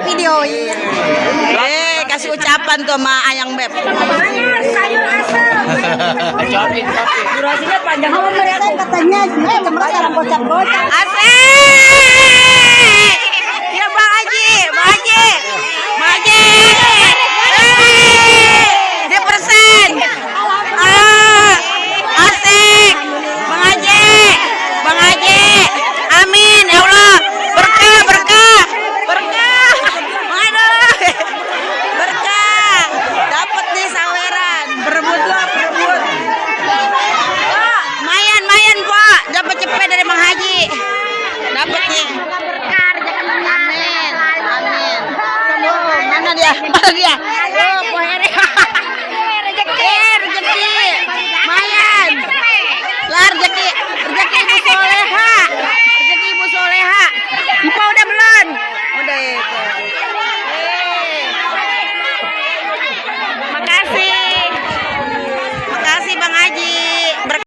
videoin. Kasih ucapan tuh sama Ayang Beb. Sayur asam. Durasinya panjang. Kalau mereka katanya, cuma sekarang gocap-gocap. Asik. Ya Bang Haji, Bang Haji, Bang Haji. Dia persen. Asik. Bang Haji, Bang Haji. Amin ya Allah. Berkah, berkah, berkah. Aduh, berkah. Dapat nih saweran. Berebut lah, berebut. Mayan, mayan Pak. Dapat cepet dari Bang Haji. Dapat nih. Amin, amin. Mana dia? Mana dia? Oh,